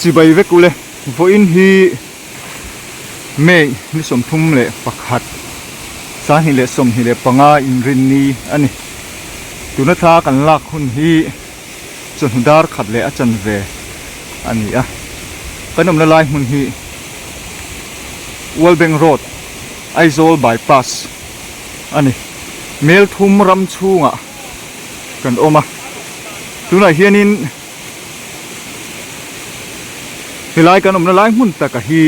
Chibai vek ule, vawiin hi May ni 31, 2025 inrinni a ni. Tuna thla kan lak hun hi chawhnu dar khat leh a chanve a ni a. Kan awmna lai hmun hi World Bank Road, Aizawl Bypass a ni. Melthum ram chhungah kan awm a, tunah hianin helai kan awmna lai hmun taka hi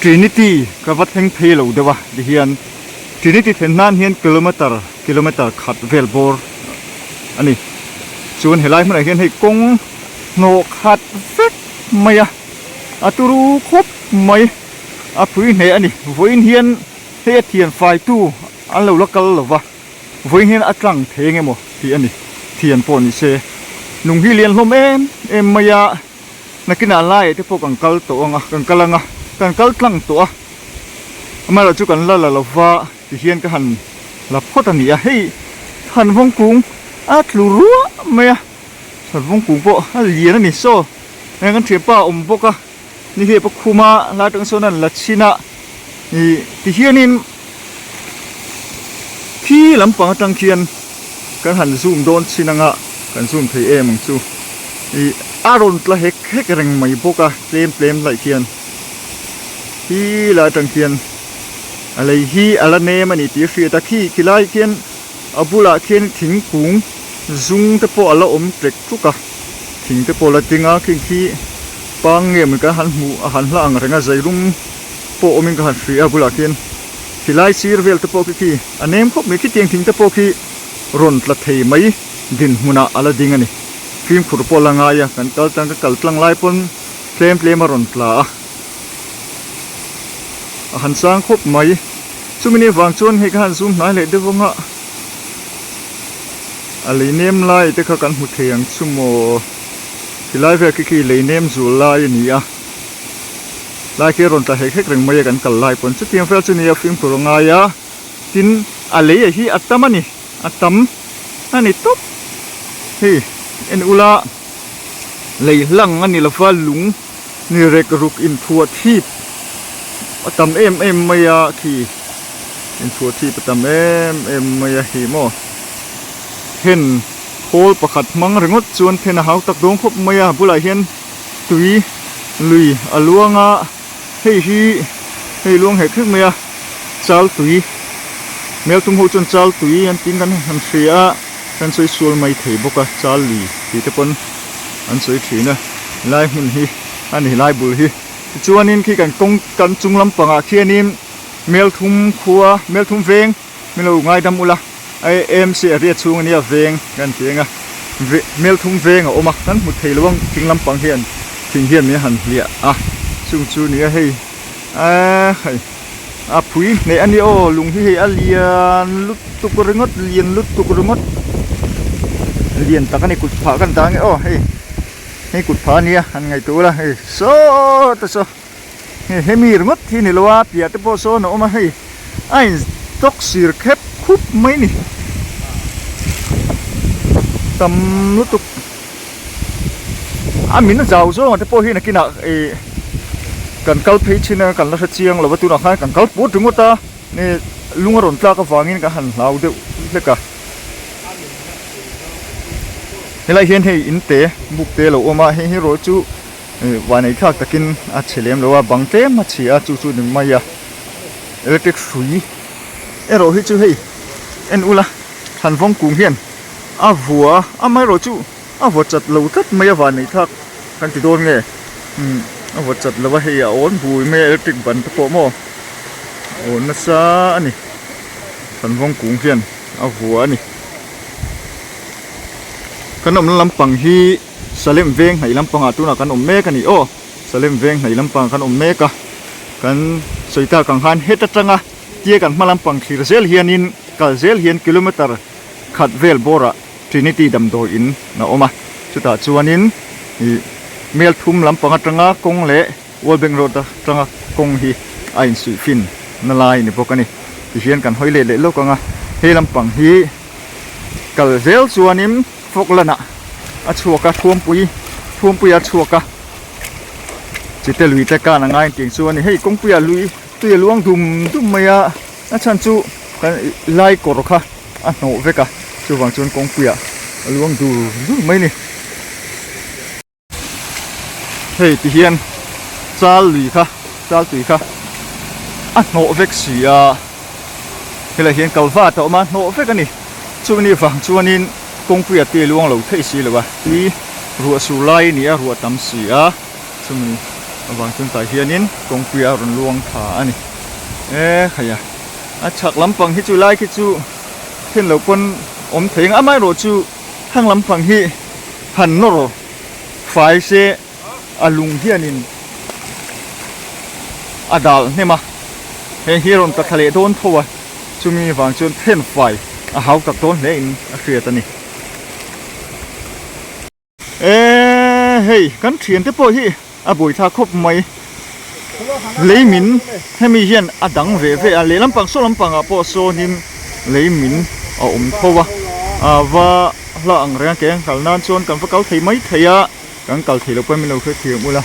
Trinity ka va thleng phei lo deuh a tihian Trinity thlen nan hian kilometer kilometer khat vel bawr a ni chuan helai hmunah hian hei kawng hnawh khat vek mai a a turu khawp mai a phui hle a ni vawiin hian hei a thian faitu an lo la kal lo va. Vawiin hian a tlang thei eng emaw tih a ni. Thian pawh ni se. Lung hi lian hlawm em em mai a, nakinah laiah te pawh kan kal tawh ang a, kan kal ang a, kan kal tlang tawh a. Amaherawhchu kan la la lo va ti hian ka han la phawt a ni a, hei Thanvawng kung a tlu ruah mai a, Thanvawng kung pawh a lian a ni. Saw heng kan thianpa a awm bawk a. Ni hi pa khuma lai atang sawn an la chhin a ih ti hianin khi lampang atang khian kan han zoom dawn chhin anga kan zoom thei em ang chu ih a rawn tla hek hek reng mai bawk a tlem tlem laih khian khi lai atang khian a lei hi a la nem a ni tih a hriat a khi khilai khian a bulah khian thingkung zung te pawh a la awm tlek tluk a. Thing te pawh la ding a khing khi pang nge maw kan han hmuh a han hla ang reng a zai rum pawh awmin ka han hria a bulah khian khilai sir vel te pawh khi khi a nem khawp mai khitiang thing te pawh khi rawn tla thei mai dinhmunah a la ding a ni fimkhur pawh la ngai a kan kal tlang ka kal tlang lai pawn tlem tlem a rawn tla a a han sang khawp mai chumi ni vang chuan hei ka han zoom hnai leh deuh ang a. A lei nem lai te kha kan hmu thei ang chu maw tilai vel khi khi lei nem zul lai a ni a lai khi a rawn tla hek hek reng mai a kan kal lai pawn chutiang vel chu nia fimkhur a ngai a tin a lei a hi a tam a ni a tam a ni tawp hei en ula lei hlang a ni lova lung ni rek ruk inthuah thip a tam em em mai a khi inthuah thip a tam em em mai a hi maw then khawl pakhat hmang ringawt chuan then a hau tak dawn khawp mai a bulah hian tui lui a luang a hei hi hei luang hek hek mai a chal tui hmelthum ho chuan chal tui an tih kan han hria a kan sawi sual mai thei bawk a chal lui tih te pawn an sawi thin a helai hmun hi a ni helai bul hi tichuanin khi kan kawng kan chung lampangah khianin Melthum khua Melthum veng min lo ngaidam ula AMC area chhung ania veng kan ti eng a Melthum veng a awm a kan hmu thei lo ang thing lampang hian thing hian min han hliah a chung chu nia hei eee hei a phui hneh a ni aw lung hi hei a lian lutuk ringawt lian lutuk ringawt lian tak a ni kut phah kan dah ang e aw hei hei kut phah a nia han ngaihtuah ula hei saw te saw hei hemi ringawt hi ni lo a piah te pawh sawn a awm a hei a in tawk sir khep khup mai a ni tam lutuk. A min zau zawng te pawh hi nakinah ih kan kal phei thin a kan la hre chiang lo va tunah khan kan kal put ringawt a ih lung a rawn tlak avangin kan han hlau deuh hlek a helai hian hei in te buk te a lo awm a heng hi erawh chu ih vanei thlak takin a chhe lem lo a bang tlem a chhia a chu chu ni mai a electric hrui erawh hi chu hei en ula thlanvawng kung hian. A vua amaherawh chu a vaw chat lo tlat mai a van nei thlak kan ti dawn nge umm a vaw chat lo a hei a awn bui mai a electric ban te pawh maw a awn nasa a ni thlanvawng kung hian a vua a ni kan awmna lampang hi Salem veng hnaih lampangah tunah kan awm mek a ni aw Salem veng hnaih lampangah kan awm mek a kan sawi tak ang khan heta tanga tia kan hma lampang thlir zel hianin kal zel hian kilometer khat vel bawrah Trinity damdawi in a awm a, chutah chuanin ih mel thum lampang atanga kawng leh World Bank Road atanga kawng hi a insuih fin na lai a ni bawk a ni. Tihian kan hawi leh leh lawk ang a, hei lampang hi kal zel chuanin Falkland ah a chhuak a, Thuampui Thuampuia a chhuak a. Chite lui te kan a ngai tih chu a ni. Hei kawngpuiah lui tui a luang dum dum mai a, a chhan chu kan lai kawr kha a hnawh vek a, chuvang chuan kawngpuiah a luang dur dur mai a ni. Hei ti hian chal lui kha chal tui kha a hnawh vek si a, helaiah hian kalvat a awm a, hnawh vek a ni. Chumi vang chuanin kawngpuiah tui a luang lo theih si lo a, tui ruah sur lai a ni a, ruah tam si a. Chumi avang chuan tah hianin kawngpui a rawn luang tha a ni. E khai a, a chhak lampang hi chu lai khi chu then loh pawn awm thei ang amaherawh chu thlang lampang hi han nawr fai se a lung hianin a dal hnem a, heng hi a rawn tla thla leh dawn tho a, chumi vang chuan then fai a hau tak dawn hle in a hriat a ni. Eee hei kan thian te pawh hi a buaithlak khawp mai lei min hemi hian a dang ve ve a lehlam pang saw lampang ah pawh sawnin lei min a awm tho a a va hla ang reng a ke an kal nan chuan kan va kal thei mai thei a kan kal thei lo pawh min lo hrethiam ula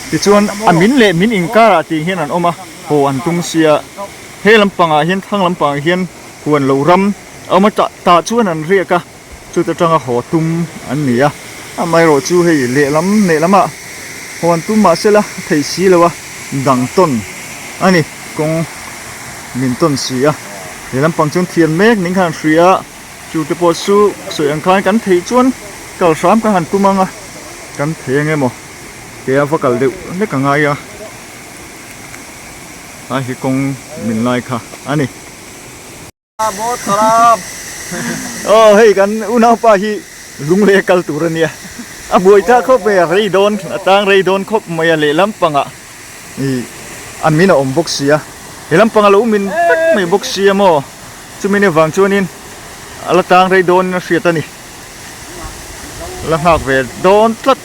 tichuan a min leh min inkar ah tih hian an awm a haw an tum sia he lampang ah hian thlang lampang ah hian huan lo ram a awm a tah tah chuan an riak a. Chuta tanga haw tum an ni a, amaherawh chu hei lehlam lehlamah haw an tum mahse la a thei si lo a, dang tawn a ni, kawng min tawn si a, lehlam pang chuan thian mek ning khan an hria a, chu te pawh chu sawi ang khan kan theih chuan kal hram kan han tum ang a, kan thei ang emaw ke a va kal deuh hlek a ngai a, a hi kawng min lai kha a ni. Aw hei kan unaupa hi lunglei a kal tur a nia a buai ta khawp mai a rei dawn a tang rei dawn khawp mai a lehlam pangah ih a min a awm bawk si a lehlam pangah lo min vek mai bawk si a maw chumi ni vang chuanin a la tang rei dawn a hriat a ni la nghak ve dawn tlat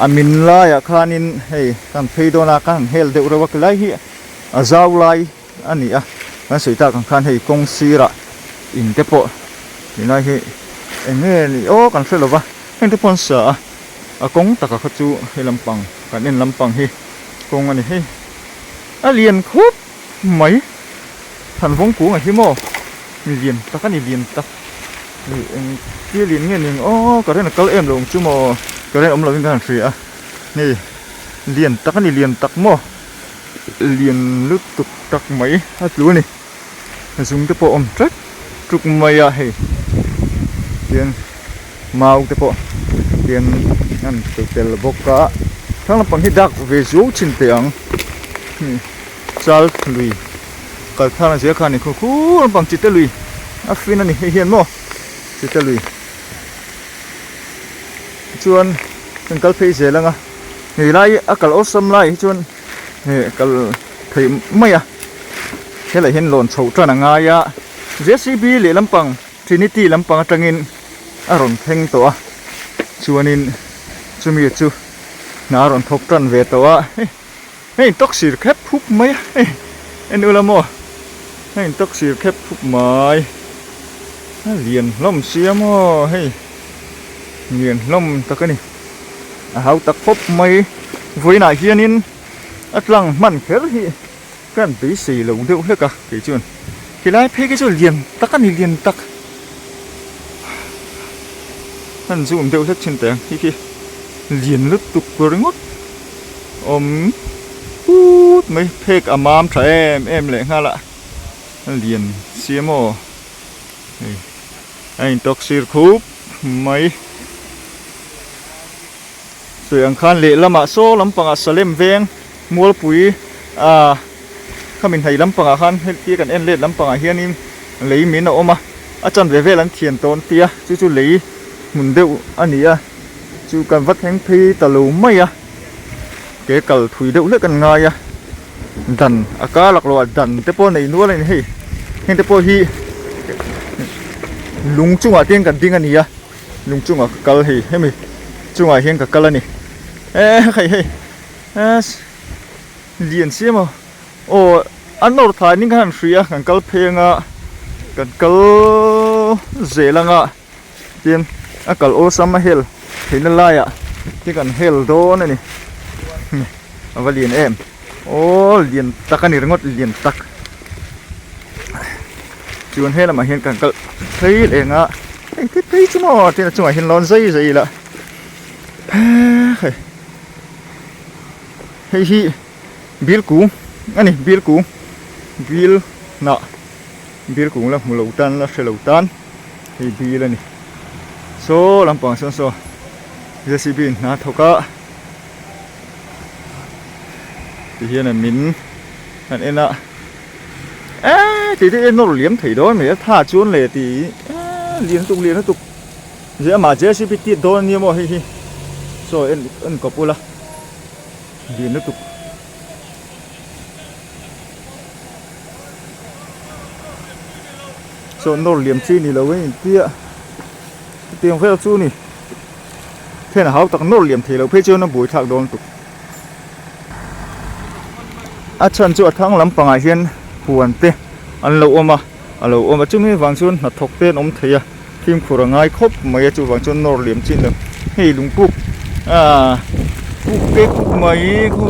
a min laiah khanin hei kan phei dawn a ka han hel deuh reuh a ti lai hi a zau lai. a ni a kan sawi tak ang khan hei kawng sirah in te pawh tilai hi eng nge ni aw kan hre lova heng te pawh an sa a a kawng taka kha chu hei lampang kan en lampang hi kawng a ni hei a lian khawp mai thanvawng kung a hi maw mi lian tak a ni lian tak ih eng thil lian nge ni ang aw current a kal em lo ang chu maw current awm lovin ka han hria a hei lian tak a ni lian tak maw. Lian lutuk tak mai a tlu a ni zung te pawh a awm tlat tuk mai a hei tian mau te pawh tian an pe tel bawk a thlang lampang hi dak ve zuau thin teh ang chal lui kal thlang a zia khan ni khur khur lampang chite lui a fin a ni hei hian maw chite lui chuan kan kal phei zel ang a. Hei lai a kal awlsam lai hi chuan eh kal theih mai a helai hian lawn chhoh tan a ngai a J C B leh lampang Trinity lampang atangin a rawn thleng tawh a chuanin chumi chu hna a rawn thawk tan ve tawh a hei hei in tawk sir khep khup mai a hei en ula maw hei in tawk sir khep khup mai a lian hlawm sia maw hei lian hlawm tak a ni. A hau tak khawp mai. Vawiinah hianin a tlang hman kher hi ka han beisei lo deuh hlek a kei chuan helai phei khi chu lian tak a ni lian tak han zoom deuh hlek thin teh ang khi khi lian lutuk ringawt awm put mai phek a mam tha em em leh nghal a a lian si a maw hei a intawk sir khup mai. Sawi ang khan lehlamah saw lampangah Salem veng Mualpui ah khami hnai lampangah khan hetia kan en let lampangah hianin lei min a awm a, a chanve vel an thian tawn tia chu chu lei hmun deuh a ni a, chu kan va thleng phei ta lo mai a, ke kal thui deuh hlek an ngai a, dan a kar lak loh ah dan te pawh nei nual a ni hei, heng te pawh hi lung chungah te hian kan ding a ni a. Lung chungah ka kal hei hemi chungah hian ka kal a ni eh hei hei lian si emaw aw a nawr thlai ning khan an hria kan kal phei anga kan kal zel anga tin a kal awlsam a hel theihna laiah te kan hel dawn a ni. A va lian em. Aw lian tak a ni ringawt lian tak. Chuan he lamah hian kan kal phei leh ang a, hei te phei chu maw tin a chungah hian lawn zai zai ila hei hei hi bil kung a ni bil kung bil hnah bil kung la hmu lo tan la hre lo tan hei bil a ni saw lampang sawn saw J C B in hna thawk a. Ti hian an min han en a eee tih te nawr liam thei dawn mai a tha chuan le tih eee lian lutuk lian lutuk zia amah J C B tit dawn ania maw hei hi saw en en kawp ula lian lutuk. Saw nawr liam chi ni lo a intia chutiang vel chu ni. Then a hau tak nawr liam thei lo phei chuan a buai thlak dawn tuk. A chhan chu a thang lampangah hian huan te an lo awm a, a lo awm a chumi vang chuan hnathawk te an awm thei a, fimkhur a ngai khawp mai a chuvang chuan nawr liam chin lo. Hei lungpuk aaa kuk ke kuk mai khu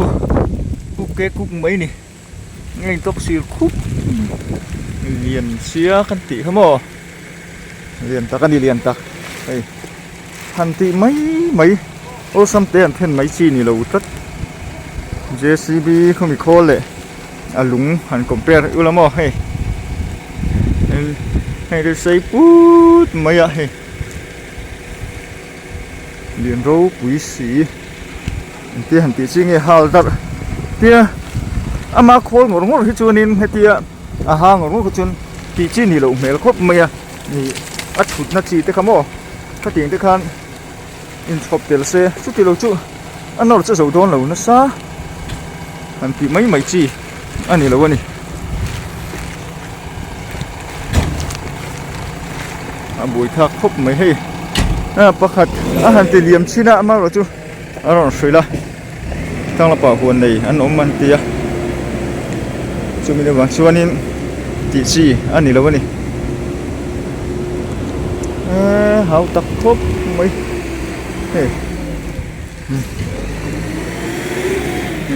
kuk ke kuk mai ni nge intawk sir khup lian sia kan tih kha maw lian tak a ni lian tak hei. Han tih mai mai awlsam te an then mai chi ni lo tlat. J C B khawmi khawl leh a lung han compare ula maw hei hei te sei put mai a hei lian ropui si engtia han tih chi nge hal darh tia ama khawl ngawr ngawr hi chuanin hetia a ha ngawr ngawr hi chuan tih chi ni loh hmel khawp mai a. Nih a thutna chi te kha maw khatiang te khan inchhawp tel se chuti lo chu a nawr che zo dawn lo nasa han tih mai mai chi a ni lo a ni. A buai thlak khawp mai hei a pakhat a han ti liam chin a amaherawh chu a rawn hrilh a tlang lamah huan nei an awm an ti a chumi deuh vang chuanin tih chi a ni lo a ni eee hau tak khawp mai hei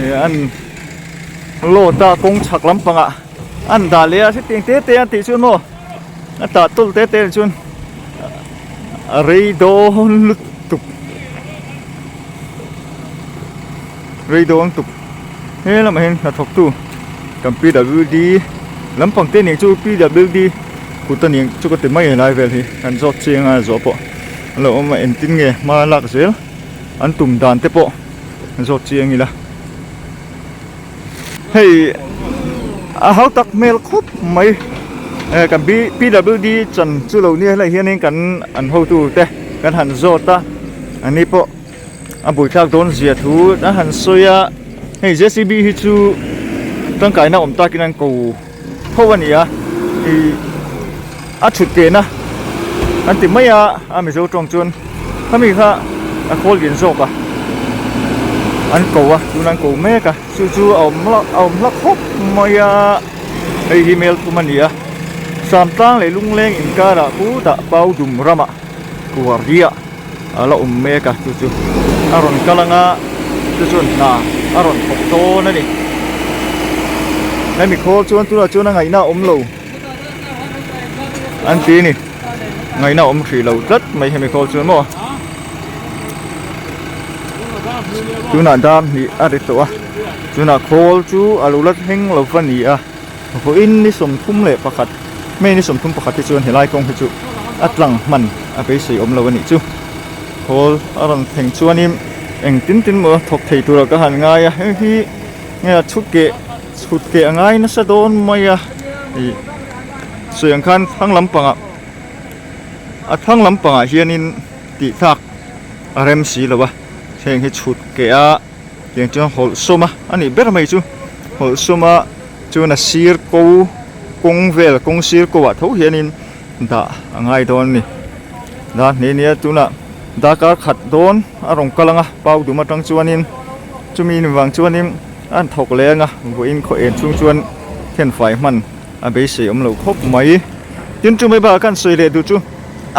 eh an load a kawng chhak lampangah an dah leh a hetiang te te a tih chuan maw a tah tawlh te te chuan a rei dawn lutuk. Rei dawn tuk he lamah hian hnathawktu kan P W D lampang te nih chu P W D kut a nih chu ka ti mai helai vel hi kan zawt chiang a zawh pawh a lo awm a engtin nge hma lak zel an tum dan te pawh zawt chiang ila hei a hau tak hmel khawp mai eh kan P W D chan chu lo nia helai hianin kan an hotu te kan han zawt a ani pawh. A buaithlak dawn zia thu a han sawi a, hei J C B hi chu tangkaina awm takin an ko tho a ni a, ih a thut kehna an ti mai a, a Mizo tawng chuan khami kha a khawl lian zawk a, an ko a tuna an ko mek a, chu chu a awm a awm hlak khawp mai a, hei hi mel thum a ni a, Samtlang leh Lungleng inkarah khutah Paudum ramah Kuardiah. A la awm mek a chu chu a rawn kal anga chu chuan hna a rawn thawk dawn a ni hemi khawl chuan tunah chuan a ngaihna a awm lo an ti a ni ngaihna a awm hrih lo tlat mai hemi khawl chuan maw tunah dam hnih a ri tawh a tunah khawl chu a lo la thleng lo va ni a. Vawiin ni 31 May ni 31 hi chuan helai kawng hi chu a tlang hman a beisei awm lo a nih chu. Khawl a rawn thleng chuanin eng tin tin maw thawk thei tura ka han ngai a, hei hi nge a chhut keh chhut keh a ngai nasa dawn mai a ih sawi ang khan thlang lampangah a thlang lampangah hianin tih thlak a rem si lo a, heng hi chhut keh a. Tiang chuan hawlh sawm a a nih ber mai chu hawlh sawm a chuan a sir ko kawng vel kawng sir ko ah tho hianin dah a ngai dawn a ni dah hne nia tunah darkar khat dawn a rawn kal ang a pau dum atang chuanin chumi vang chuanin a han thawk leh ang a vawiin khaw en chhung chuan thenfai hman a beisei awm lo khawp mai tin chu mai bakah khan sawi leh duh chu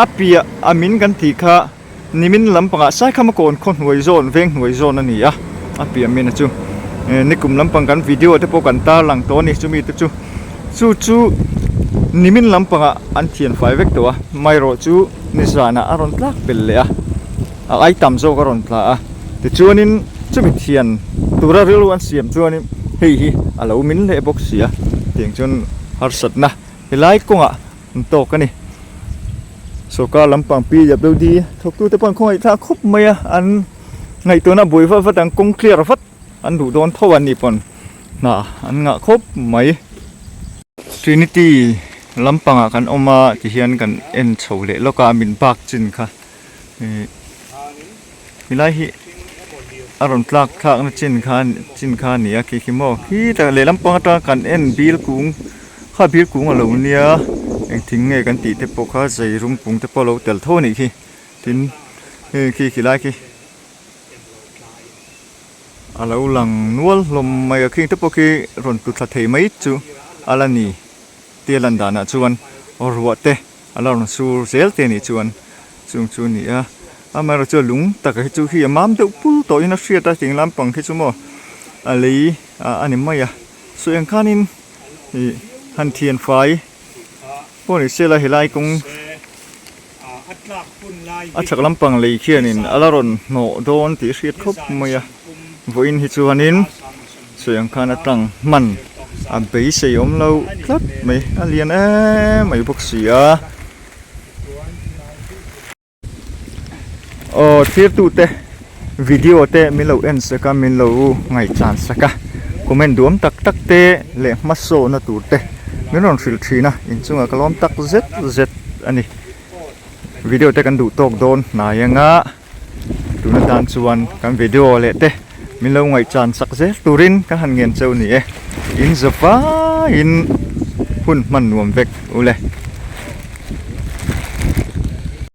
a piah a min kan tih kha. Nimin lampangah Saikhama kawn khaw hnuai zawn, veng hnuai zawn a ni a, a piah min a chu. Nikum lampang kan video te pawh kan tarlang tawh a ni chumi te chu chu chu nimin lampangah an thian fai vek tawh a amaherawh chu nizanah a rawn tlak belh leh a a ai tam zawk a rawn tla a tichuanin chumi thian tura rilru an siam chuanin hei hi a lo min leh bawk si a tiang chuan harsatna helai kawngah an tawk a ni. Sorkar lampang PWD thawktute pawh an khawngaihthlak khawp mai a an ngaihtuahna buai vat vat an kawng clear vat an duh dawn tho an ni pawn hna an ngah khawp mai. Trinity lampangah kan awm a tihian kan en chho leh lawk a min bak chin kha ih helai hi a rawn tlak thlak na chin kha chin kha a ni a khi khi maw khitah lehlam pang atanga kan en bil kung kha bil kung a lo nia eng thing nge kan tih te pawh kha zai rum kung te pawh a lo tel tho a nih khi tin heng khi khi lai khi a lo lang nual hlawm mai a khing te pawh khi rawn tlu thla thei mai chu a la ni tia lan danah chuan ruah te. A la rawn sur zel te anih chuan chung chu a ni a amaherawh chu lung taka hi chu khi a mam deuh pul tawhin a hriat a ding lampang khi chu maw a lei a ni mai a sawi ang khanin ih han thian fai pawh ni se la helai kawng a chhak lampang lei khianin a la rawn hnawh dawn tih a hriat khawp mai a vawiin hi chuanin. Sawi ang khan a tlang hman a beisei awm lo tlat mai a lian em mai bawk si a. Aw thirtute video te min lo en sak a min lo ngaihchan sak a comment duam tak tak te leh hmasawhna tur te min rawn hrilh thin a inchungah ka lawm tak zet zet a ni video te kan duh tawk dawn hnai anga. Tuna tan chuan kan video leh te min lo ngaihchan sak zel turin ka han ngen cheu ni e. In za vaiin hun hman nuam vek ule.